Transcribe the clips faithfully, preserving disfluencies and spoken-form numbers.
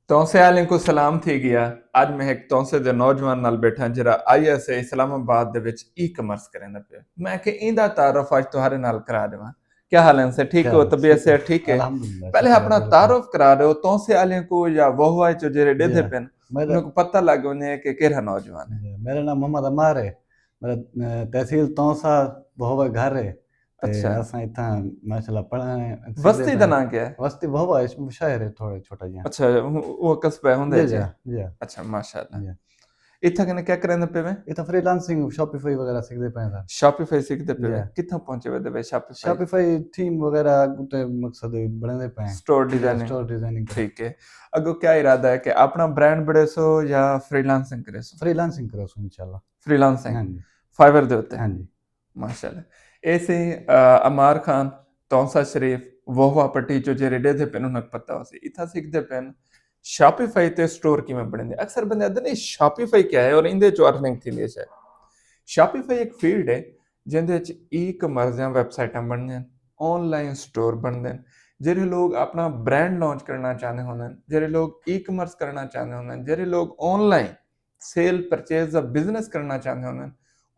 تونسے آلیں کوں سلام تھی ڳیا۔ اڄ میں ہک تونسے دے نوجوان نال ٻیٹھاں جیڑھا آئی ایس اے اسلام آباد دے وچ ای کامرس کریندا پئے۔ میں کہ ایندا تعارف اڄ تہاݙے نال کرا ݙیواں۔ کیا حال ہیں سر؟ ٹھیک ہو؟ طبیعت صحت ٹھیک ہے؟ پہلے اپݨا تعارف کرا ݙیو تونسے آلیں کوں یا وہوا چ جیڑھے ݙیہدے پن، انہاں کوں پتہ لڳ ونڄے کہ کیڑھا نوجوان ہے۔ میرا نام محمد عمار ہے۔ میرا تحصیل تونسہ، وہوا گھر ہے۔ اچھا۔ اساں اتھاں ماشاءاللہ پڑھا ہیں۔ وستی دا ناں کیا ہے؟ وستی وہوا شہر ہے تھوڑا چھوٹا جیہاں۔ اچھا، وہ قصبہ ہے ہوندے جی؟ جی۔ اچھا، ماشاءاللہ۔ اتھاں کنے کیا کریندے پئے وے؟ اتھاں فری لانسنگ، شاپیفائی وغیرہ سیکھدے پئے سن۔ شاپیفائی سیکھدے پئے وے؟ کتھاں پہنچے وے وے شاپیفائی؟ شاپیفائی تھیم وغیرہ تے مقصد بݨیندے پئے ہیں۔ Store designing. Store designing. ٹھیک ہے۔ اڳوں کیا ارادہ ہے کہ اپݨا برانڈ بݨیسو یا فری لانسنگ کریسو؟ فری لانسنگ کریسو انشاءاللہ۔ Free lancing. ہاں جی۔ فائیور دے اتے؟ ہاں جی۔ ماشاءاللہ۔ اے سی عمار خان تونسہ شریف وہوا پٹی چو جیڑھے ݙیہدے پن انہاں کوں پتہ ہوسی۔ اتھاں سیکھدے پن شاپیفائی تے سٹور کیویں بݨیندے۔ اکثر بندے آہدن اے شاپیفائی کیا ہے اور ایندے چوں ارننگ تھیندی ہے شاید۔ شاپیفائی ہک فیلڈ ہے جیندے وچ ای کامرس دیاں ویب سائٹاں بݨدیاں ہن، آن لائن سٹور بݨدے ہن۔ جیڑھے لوگ اپݨا برانڈ لانچ کرݨا چاہندے ہوندن، جیڑھے لوگ ای کامرس کرݨا چاہندے ہوندن، جیڑھے لوگ آن لائن سیل پرچیز دا بزنس کرݨا چاہندے ہوندن،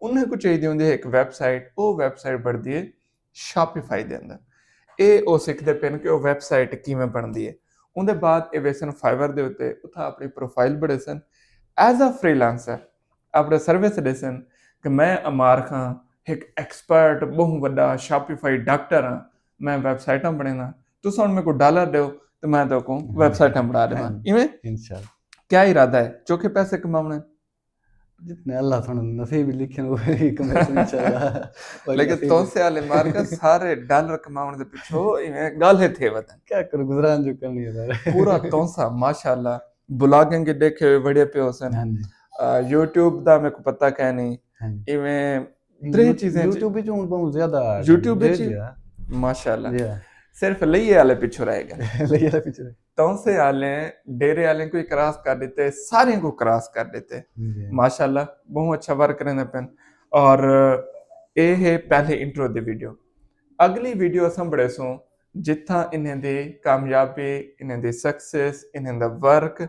انہاں کوں چاہیدی ہوندی ہے ہک ویب سائٹ، او ویب سائٹ بݨدی ہے شاپیفائی دے اندر۔ اے او سکھدے پن کہ او ویب سائٹ کیویں بݨدی ہے۔ اوندے بعد اے ویسن فائیور دے اتے، اتھاں اپݨی پروفائل بݨیسن، ایز اے فری لانسر اپݨے سروس ݙیسن کہ میں عمار خان ہک ایکسپرٹ، ٻہوں وݙا شاپیفائی ڈاکٹر ہاں، میں ویب سائٹاں بݨینداں، تساں ہݨ میکوں ڈالر ݙیو تے میں تہاکوں ویب سائٹاں بݨا ݙیواں۔ ایویں؟ انشاءاللہ۔ کیا ارادہ ہے؟ چوکھے پیسے کماوݨے؟ جتنے اللہ سونے نصیب لکھن وہ ہی کماوݨے انشاءاللہ۔ لیکن تونسے آلے مارکا سارے ڈالر کماوݨ دے پچھوں ایویں ڳالھیں تھے ودن۔ کیا کرو، گزران جو کرنی ہے سارے۔ پورا تونسہ ماشاءاللہ بلاگنگ ݙیکھے ہوئے وڑے پئے ہوسن۔ ہاں جی۔ یوٹیوب دا میکوں پتہ کائنی۔ ہاں جی۔ ایویں تریہہ چیزیں یوٹیوب وچ ہݨ بہت زیادہ آ ڳئے۔ یوٹیوب وچ؟ جی ہاں۔ ماشاءاللہ۔ جی ہاں۔ صرف لئیے آلے پچھوں رہ ڳئے۔ لئیے آلے پچھوں رہ ڳئے۔ تونسے آلیں ڈیرے آلیں کوں کراس کر ݙتے، ساریں کوں کراس کر ݙتے۔ جی۔ ماشاءاللہ، بہوں اچھا ورک کریندے پن۔ اور اے ہے پہلے انٹرو دی ویڈیو۔ اڳلی ویڈیو اساں بݨیسوں جتھاں انہیں دی کامیابی، انہیں دی سکسیس، انہیں دا ورک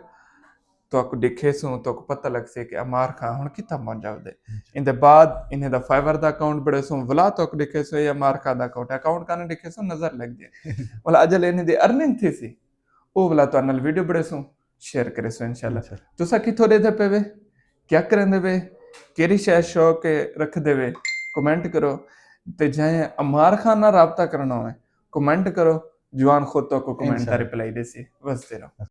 تہاکوں ݙکھیسوں، تہاکوں پتہ لڳسی کہ عمار خان ہݨ کتھاں پہنچا ودے۔ ایندے بعد انہیں دا فائیور دا اکاؤنٹ بݨیسوں، ولا تہاکوں ݙکھیسوں اے Ammar Khan the account, account کانے ݙکھیسوں نظر لڳ ڳئے۔ ولا اڄل انہیں دی ارننگ تھیسی، او ولا تہاݙے نال ویڈیو بݨیسوں، شیئر کریسوں انشاءاللہ۔ تساں کتھوں ݙیہدے پئے وے؟ کیا کریندے وے؟ کیڑھی شے شوق رکھدے وے؟ کمنٹ کرو۔ تے جئیں عمار خان نال رابطہ کرݨا ہووے، کمنٹ کرو، جوان خود تہاکوں کمنٹ دا رپلائی ݙیسی۔ وسدے رہو۔